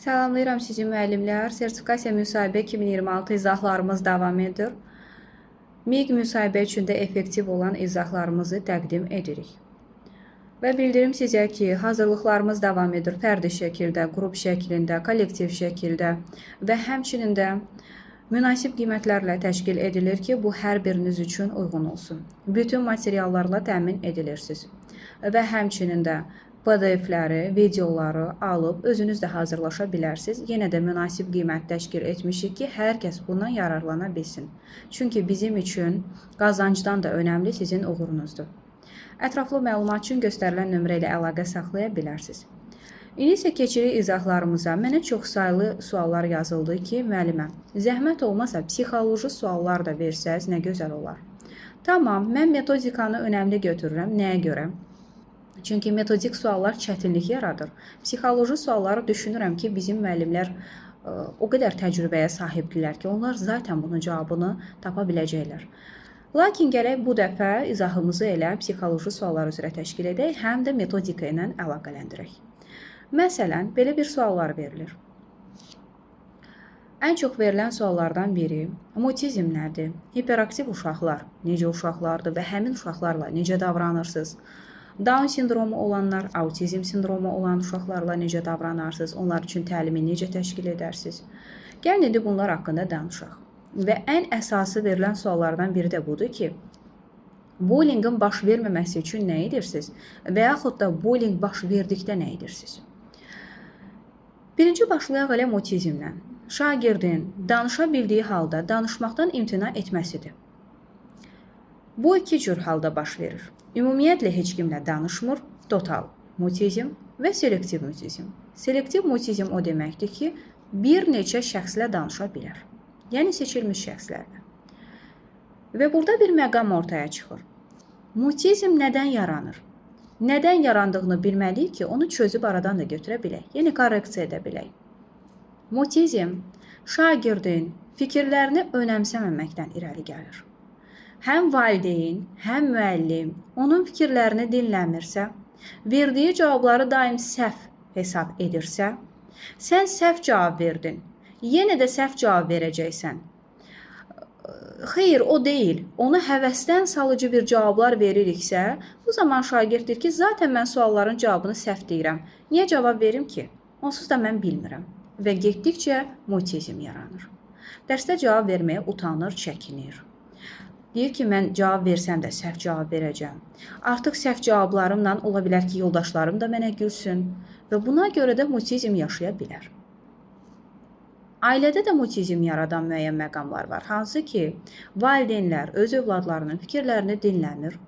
Salamlayıram sizi müəllimlər. Sertifikasiya müsahibə 2026 izahlarımız davam edir. MİQ müsahibə üçün də effektiv olan izahlarımızı təqdim edirik. Və bildirim sizə ki, hazırlıqlarımız davam edir fərdi şəkildə, qrup şəklində, kollektiv şəkildə və həmçinin də münasib qiymətlərlə təşkil edilir ki, bu hər biriniz üçün uyğun olsun. Bütün materiallarla təmin edilirsiniz. Və həmçinin də PDF-ləri, videoları alıb özünüz də hazırlaşa bilərsiniz. Yenə də münasib qiymət təşkil etmişik ki, hər kəs bundan yararlana bilsin. Çünki bizim üçün qazancdan da önəmli sizin uğurunuzdur. Ətraflı məlumat üçün göstərilən nömrə ilə əlaqə saxlaya bilərsiniz. İndi isə keçirik izahlarımıza. Mənə çoxsaylı suallar yazıldı ki, müəllimə, zəhmət olmasa psixoloji suallar da versəz nə gözəl olar. Tamam, mən metodikanı önəmli götürürəm. Nəyə görə? Çünki metodik suallar çətinlik yaradır. Psixoloji sualları düşünürəm ki, bizim müəllimlər o qədər təcrübəyə sahibdirlər ki, onlar zaten bunun cavabını tapa biləcəklər. Lakin gərək bu dəfə izahımızı elə psixoloji suallar üzrə təşkil edək, həm də metodika ilə əlaqələndirək. Məsələn, belə bir suallar verilir. Ən çox verilən suallardan biri mutizm nədir? Hiperaktiv uşaqlar necə uşaqlardır və həmin uşaqlarla necə davranırsınız? Down sindromu olanlar, autizm sindromu olan uşaqlarla necə davranarsınız? Onlar üçün təlimi necə təşkil edərsiniz? Gəlin indi bunlar haqqında danışaq. Və ən əsası verilən suallardan biri də budur ki, bullyingin baş verməməsi üçün nə edirsiniz? Və yaxud da bullying baş verdikdə nə edirsiniz? Birinci başlayaq elə mutizmdən. Şagirdin danışa bildiyi halda danışmaqdan imtina etməsidir. Bu iki cür halda baş verir. Ümumiyyətlə heç kimlə danışmır, total mutizm və selektiv mutizm. Selektiv mutizm o deməkdir ki, bir neçə şəxslə danışa bilər. Yəni seçilmiş şəxslərlə. Və burada bir məqam ortaya çıxır. Mutizm nədən yaranır? Nədən yarandığını bilməliyik ki, onu çözüb aradan da götürə bilək. Yəni korreksiya edə bilək. Mutizm şagirdin fikirlərini önəmsəməməkdən irəli gəlir. Həm valideyn, həm müəllim onun fikirlərini dinləmirsə, verdiyi cavabları daim səhv hesab edirsə, sən səhv cavab verdin, yenə də səhv cavab verəcəksən. Xeyr, o deyil. Ona həvəsdən salıcı bir cavablar veririksə, bu zaman şagird deyir ki, zaten mən sualların cavabını səhv deyirəm. Niyə cavab verim ki? Onsuz da mən bilmirəm. Və getdikcə mutizm yaranır. Dərsdə cavab verməyə utanır, çəkinir. Deyir ki, mən cavab versəm də səhv cavab verəcəm. Artıq səhv cavablarımla ola bilər ki, yoldaşlarım da mənə gülsün və buna görə də mutizm yaşaya bilər. Ailədə də mutizm yaradan müəyyən məqamlar var. Hansı ki, valideynlər öz övladlarının fikirlərini dinləmir,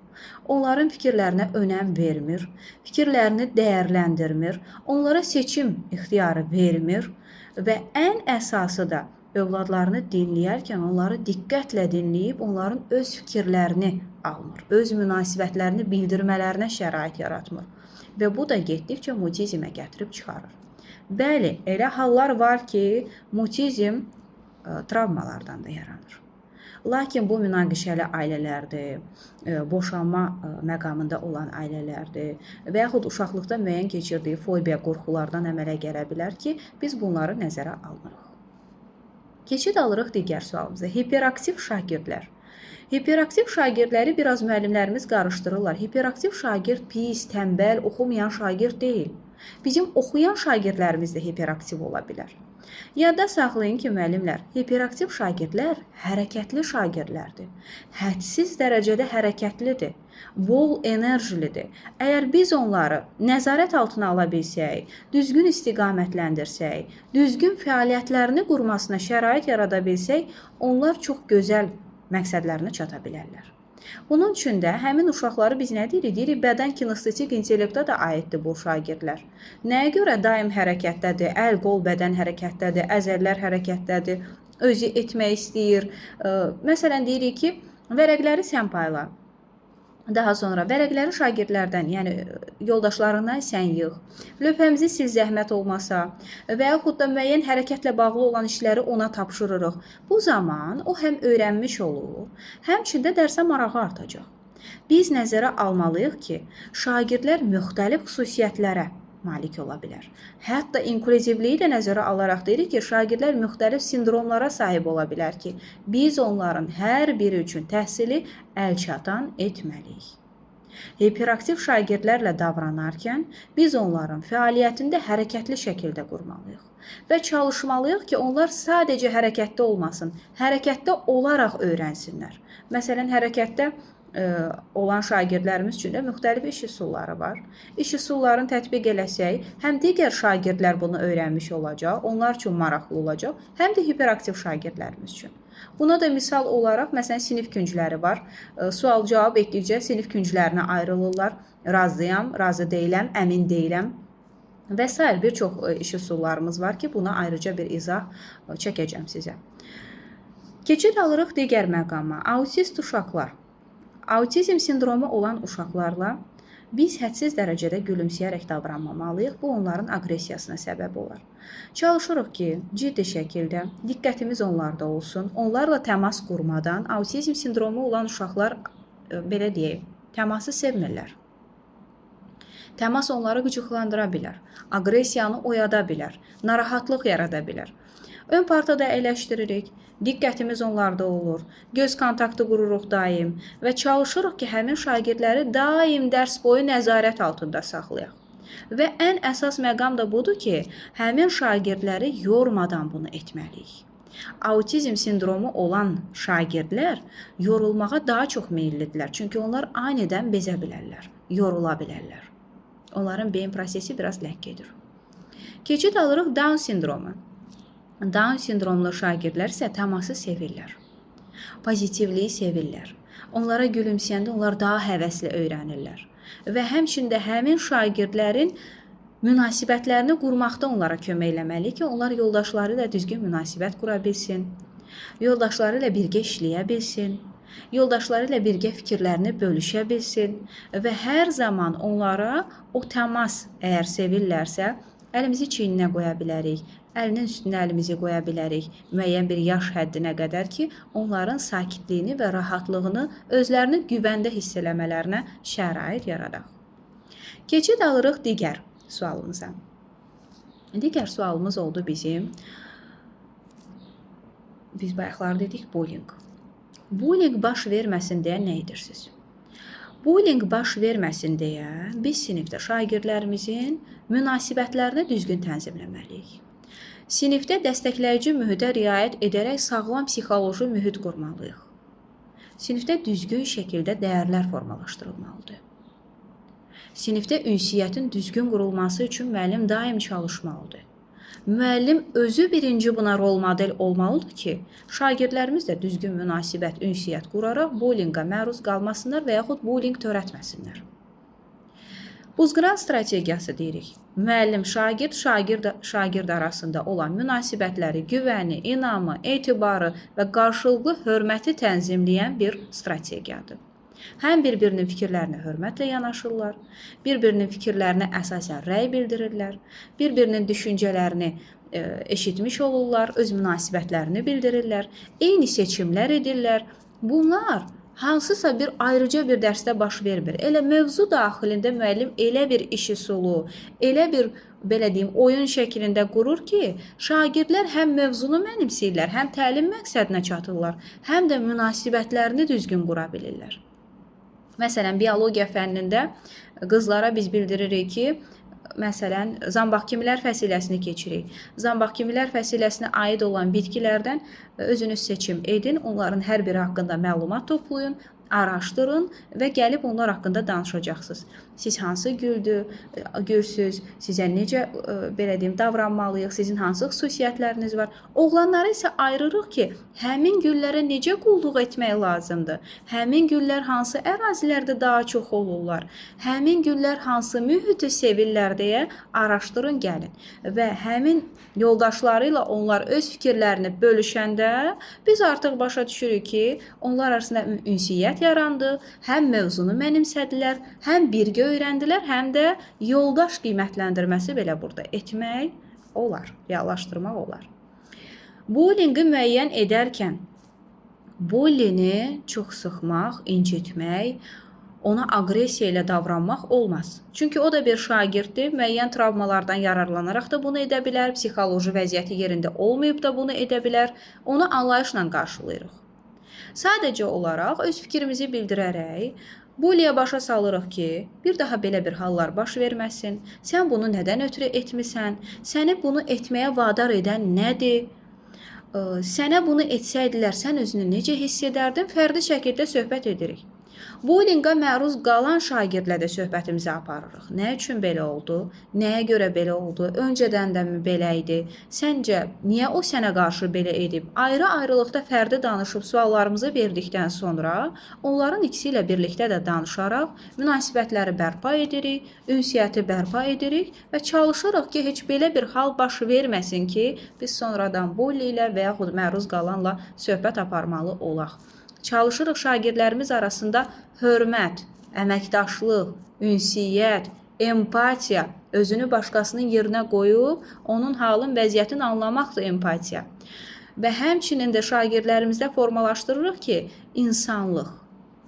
onların fikirlərinə önəm vermir, fikirlərini dəyərləndirmir, onlara seçim ixtiyarı vermir və ən əsası da övladlarını dinləyərkən onları diqqətlə dinləyib onların öz fikirlərini almır, öz münasibətlərini bildirmələrinə şərait yaratmır və bu da getdikcə mutizmə gətirib çıxarır. Bəli, elə hallar var ki, mutizm travmalardan da yaranır. Lakin bu münaqişəli ailələrdir, boşanma məqamında olan ailələrdir və yaxud uşaqlıqda müəyyən keçirdiyi fobiya qorxulardan əmələ gələ bilər ki, biz bunları nəzərə almırıq. Keçid alırıq digər sualımıza. Hiperaktiv şagirdlər. Hiperaktiv şagirdləri biraz müəllimlərimiz qarışdırırlar. Hiperaktiv şagird pis, tənbəl, oxumayan şagird deyil. Bizim oxuyan şagirdlərimiz də hiperaktiv ola bilər. Yadda saxlayın ki, müəllimlər, hiperaktiv şagirdlər hərəkətli şagirdlərdir. Hədsiz dərəcədə hərəkətlidir, bol enerjilidir. Əgər biz onları nəzarət altına ala bilsək, düzgün istiqamətləndirsək, düzgün fəaliyyətlərini qurmasına şərait yarada bilsək, onlar çox gözəl məqsədlərinə çata bilərlər. Bunun üçün də həmin uşaqları biz nə deyirik? Deyirik, bədən kinestetik intellekta da aiddir bu şagirdlər. Nəyə görə daim hərəkətdədir? Əl, qol, bədən hərəkətdədir, əzəllər hərəkətdədir, özü etmək istəyir. Məsələn, deyirik ki, vərəqləri sən payla. Daha sonra vərəqləri şagirdlərdən, yəni yoldaşlarından sən yığ. Lövhəmizi sil zəhmət olmasa və yaxud da müəyyən hərəkətlə bağlı olan işləri ona tapşırırıq. Bu zaman o həm öyrənmiş olur, həmçində dərsə marağı artacaq. Biz nəzərə almalıyıq ki, şagirdlər müxtəlif xüsusiyyətlərə malik ola bilər. Hətta inklüzivliyi də nəzərə alaraq deyirik ki, şagirdlər müxtəlif sindromlara sahib ola bilər ki, biz onların hər biri üçün təhsili əlçatan etməliyik. Hiperaktiv şagirdlərlə davranarkən biz onların fəaliyyətini də hərəkətli şəkildə qurmalıyıq və çalışmalıyıq ki, onlar sadəcə hərəkətdə olmasın, hərəkətdə olaraq öyrənsinlər. Məsələn, hərəkətdə olan şagirdlərimiz üçün də müxtəlif iş üsulları var. İş üsullarını tətbiq eləsək, həm digər şagirdlər bunu öyrənmiş olacaq, onlar üçün maraqlı olacaq, həm də hiperaktiv şagirdlərimiz üçün. Buna da misal olaraq, məsələn, sinif küncləri var. Sual-cavab etdikcə sinif künclərinə ayrılırlar. Razıyam, razı deyiləm, əmin deyiləm və sair bir çox iş üsullarımız var ki, buna ayrıca bir izah çəkəcəm sizə. Keçid alırıq digər məqama. Autist uşaqlar. Autizm sindromu olan uşaqlarla biz hədsiz dərəcədə gülümsəyərək davranmamalıyıq. Bu onların aqressiyasına səbəb olar. Çalışırıq ki, ciddi şəkildə diqqətimiz onlarda olsun. Onlarla təmas qurmadan autizm sindromu olan uşaqlar, belə deyək, təması sevmirlər. Təmas onları qıcıqlandıra bilər, aqressiyanı oyada bilər, narahatlıq yarada bilər. Ön partada əyləşdiririk, diqqətimiz onlarda olur, göz kontaktı qururuq daim və çalışırıq ki, həmin şagirdləri daim dərs boyu nəzarət altında saxlayaq. Və ən əsas məqam da budur ki, həmin şagirdləri yormadan bunu etməliyik. Autizm sindromu olan şagirdlər yorulmağa daha çox meyillidirlər. Çünki onlar anidən bezə bilərlər, yorula bilərlər. Onların beyin prosesi biraz ləng gedir. Keçid alırıq Down sindromu. Down sindromlu şagirdlər isə təması sevirlər. Pozitivliyi sevirlər. Onlara gülümsəyəndə onlar daha həvəsli öyrənirlər. Və həmçində həmin şagirdlərin münasibətlərini qurmaqda onlara kömək eləməliyik ki, onlar yoldaşları ilə düzgün münasibət qura bilsin, yoldaşları ilə birgə işləyə bilsin, yoldaşları ilə birgə fikirlərini bölüşə bilsin və hər zaman onlara o təmas əgər sevirlərsə, əlimizi çiyninə qoya bilərik, əlinin üstünə əlimizi qoya bilərik müəyyən bir yaş həddinə qədər ki, onların sakitliyini və rahatlığını, özlərini güvəndə hiss eləmələrinə şərait yaradaq. Keçid alırıq digər sualımıza. Digər sualımız oldu bizim. Biz bayaqlar dedik bullying. Bullying baş verməsin deyə nə edirsiniz? Bullying baş verməsin deyə biz sinifdə şagirdlərimizin münasibətlərini düzgün tənzimləməliyik. Sinifdə dəstəkləyici mühitə riayət edərək sağlam psixoloji mühit qurmalıyıq. Sinifdə düzgün şəkildə dəyərlər formalaşdırılmalıdır. Sinifdə ünsiyyətin düzgün qurulması üçün müəllim daim çalışmalıdır. Müəllim özü birinci buna rol model olmalıdır ki, şagirdlərimiz də düzgün münasibət, ünsiyyət quraraq bullyinqə məruz qalmasınlar və yaxud bullying törətməsinlər. Buzqıran strategiyası deyirik. Müəllim, şagird, şagird, şagird arasında olan münasibətləri, güvəni, inamı, etibarı və qarşılıqlı hörməti tənzimləyən bir strategiyadır. Həm bir-birinin fikirlərinə hörmətlə yanaşırlar, bir-birinin fikirlərinə əsasən rəy bildirirlər, bir-birinin düşüncələrini eşitmiş olurlar, öz münasibətlərini bildirirlər, eyni seçimlər edirlər. Bunlar hansısa bir ayrıca bir dərsdə baş vermir. Elə mövzu daxilində müəllim elə bir iş üsulu, elə bir belə deyim, oyun şəklində qurur ki, şagirdlər həm mövzunu mənimsəyirlər, həm təlim məqsədinə çatırlar, həm də münasibətlərini düzgün qura bilirlər. Məsələn, biologiya fənnində qızlara biz bildiririk ki, məsələn, zambaqkimilər fəsiləsini keçirik. Zambaqkimilər fəsiləsinə aid olan bitkilərdən özünüz seçim edin, onların hər biri haqqında məlumat toplayın, araşdırın və gəlib onlar haqqında danışacaqsınız. Siz hansı güldür, gülsüz, sizə necə belə deyim, davranmalıyıq, sizin hansı xüsusiyyətləriniz var. Oğlanları isə ayırırıq ki, həmin güllərə necə qulluq etmək lazımdır? Həmin güllər hansı ərazilərdə daha çox olurlar? Həmin güllər hansı mühiti sevirlər deyə araşdırın, gəlin. Və həmin yoldaşları ilə onlar öz fikirlərini bölüşəndə biz artıq başa düşürük ki, onlar arasında ünsiyyət yarandı, həm mövzunu mənimsədilər, həm birgə öyrəndilər, həm də yoldaş qiymətləndirməsi belə burada etmək olar, reallaşdırmaq olar. Bullyinqi müəyyən edərkən bullini çox sıxmaq, incitmək, Ona aqressiya ilə davranmaq olmaz. Çünki o da bir şagirddir, müəyyən travmalardan yararlanaraq da bunu edə bilər, psixoloji vəziyyəti yerində olmayıb da bunu edə bilər. Onu anlayışla qarşılayırıq. Sadəcə olaraq öz fikrimizi bildirərək Bulliyə başa salırıq ki, bir daha belə bir hallar baş verməsin. Sən bunu nədən ötürü etmisən? Səni bunu etməyə vadar edən nədir? Sənə bunu etsəydilər, sən özünü necə hiss edərdin? Fərdi şəkildə söhbət edirik. Bullyinqə məruz qalan şagirdlə də söhbətimizi aparırıq. Nə üçün belə oldu? Nəyə görə belə oldu? Öncədən də mi belə idi? Səncə niyə o sənə qarşı belə edib? Ayrı-ayrılıqda fərdi danışıb suallarımızı verdikdən sonra onların ikisi ilə birlikdə də danışaraq münasibətləri bərpa edirik, ünsiyyəti bərpa edirik və çalışırıq ki, heç belə bir hal baş verməsin ki, biz sonradan bulli ilə və yaxud məruz qalanla söhbət aparmalı olaq. Çalışırıq şagirdlərimiz arasında hörmət, əməkdaşlıq, ünsiyyət, empatiya, özünü başqasının yerinə qoyub onun halın, vəziyyətini anlamaqdır empatiya. Və həmçinin də şagirdlərimizdə formalaşdırırıq ki, insanlıq,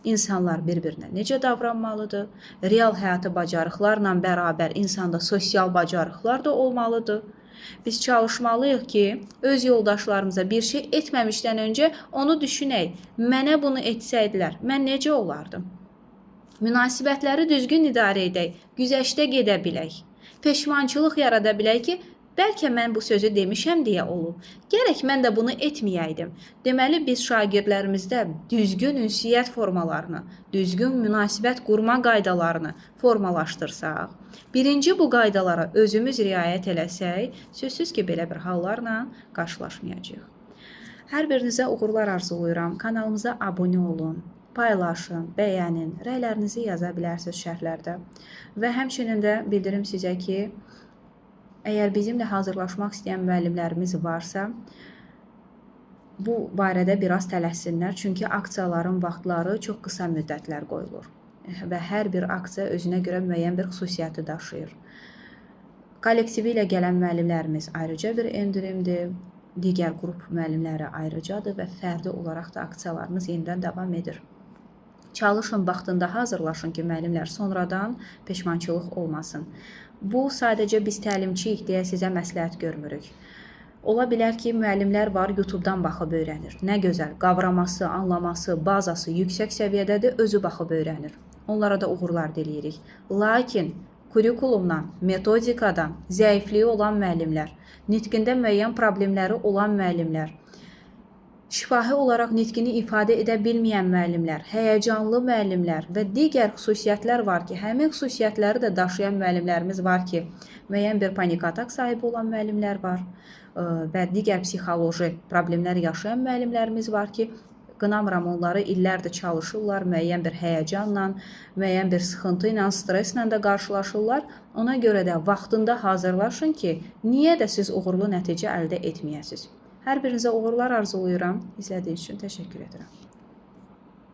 insanlar bir-birinə necə davranmalıdır, real həyatı bacarıqlarla bərabər insanda sosial bacarıqlar da olmalıdır. Biz çalışmalıyıq ki, öz yoldaşlarımıza bir şey etməmişdən öncə onu düşünək. Mənə bunu etsəydilər, mən necə olardım? Münasibətləri düzgün idarə edək, güzəştə gedə bilək. Peşmançılıq yarada bilək ki, bəlkə mən bu sözü demişəm deyə olub. Gərək mən də bunu etməyəydim. Deməli, biz şagirdlərimizdə düzgün ünsiyyət formalarını, düzgün münasibət qurma qaydalarını formalaşdırsaq, birinci bu qaydalara özümüz riayət eləsək, sözsüz ki, belə bir hallarla qarşılaşmayacağıq. Hər birinizə uğurlar arzulayıram. Kanalımıza abunə olun, paylaşın, bəyənin, rəylərinizi yaza bilərsiniz şərhlərdə. Və həmçinin də bildirim sizə ki, əgər bizimlə hazırlaşmaq istəyən müəllimlərimiz varsa, bu barədə biraz tələssinlər, çünki aksiyaların vaxtları çox qısa müddətlər qoyulur və hər bir aksiya özünə görə müəyyən bir xüsusiyyəti daşıyır. Kollektivi ilə gələn müəllimlərimiz ayrıca bir endirimdir, digər qrup müəllimləri ayrıcadır və fərdi olaraq da aksiyalarımız yenidən davam edir. Çalışın, vaxtında hazırlaşın ki, müəllimlər sonradan peşmançılıq olmasın. Bu, sadəcə biz təlimçiyik deyə sizə məsləhət görmürük. Ola bilər ki, müəllimlər var, YouTube-dan baxıb öyrənir. Nə gözəl, qavraması, anlaması, bazası yüksək səviyyədədir, özü baxıb öyrənir. Onlara da uğurlar diləyirik. Lakin kurikulumdan, metodikadan zəifliyi olan müəllimlər, nitqində müəyyən problemləri olan müəllimlər, şifahi olaraq nitqini ifadə edə bilməyən müəllimlər, həyəcanlı müəllimlər və digər xüsusiyyətlər var ki, həmin xüsusiyyətləri də daşıyan müəllimlərimiz var ki, müəyyən bir panik atak sahibi olan müəllimlər var və digər psixoloji problemlər yaşayan müəllimlərimiz var ki, qınamıram onları, illərdir çalışırlar, müəyyən bir həyəcanla, müəyyən bir sıxıntı ilə, stresslə də qarşılaşırlar. Ona görə də vaxtında hazırlaşın ki, niyə də siz uğurlu nəticə əldə etməyəsiniz. Hər birinizə uğurlar arzulayıram. İzlədiyiniz üçün təşəkkür edirəm.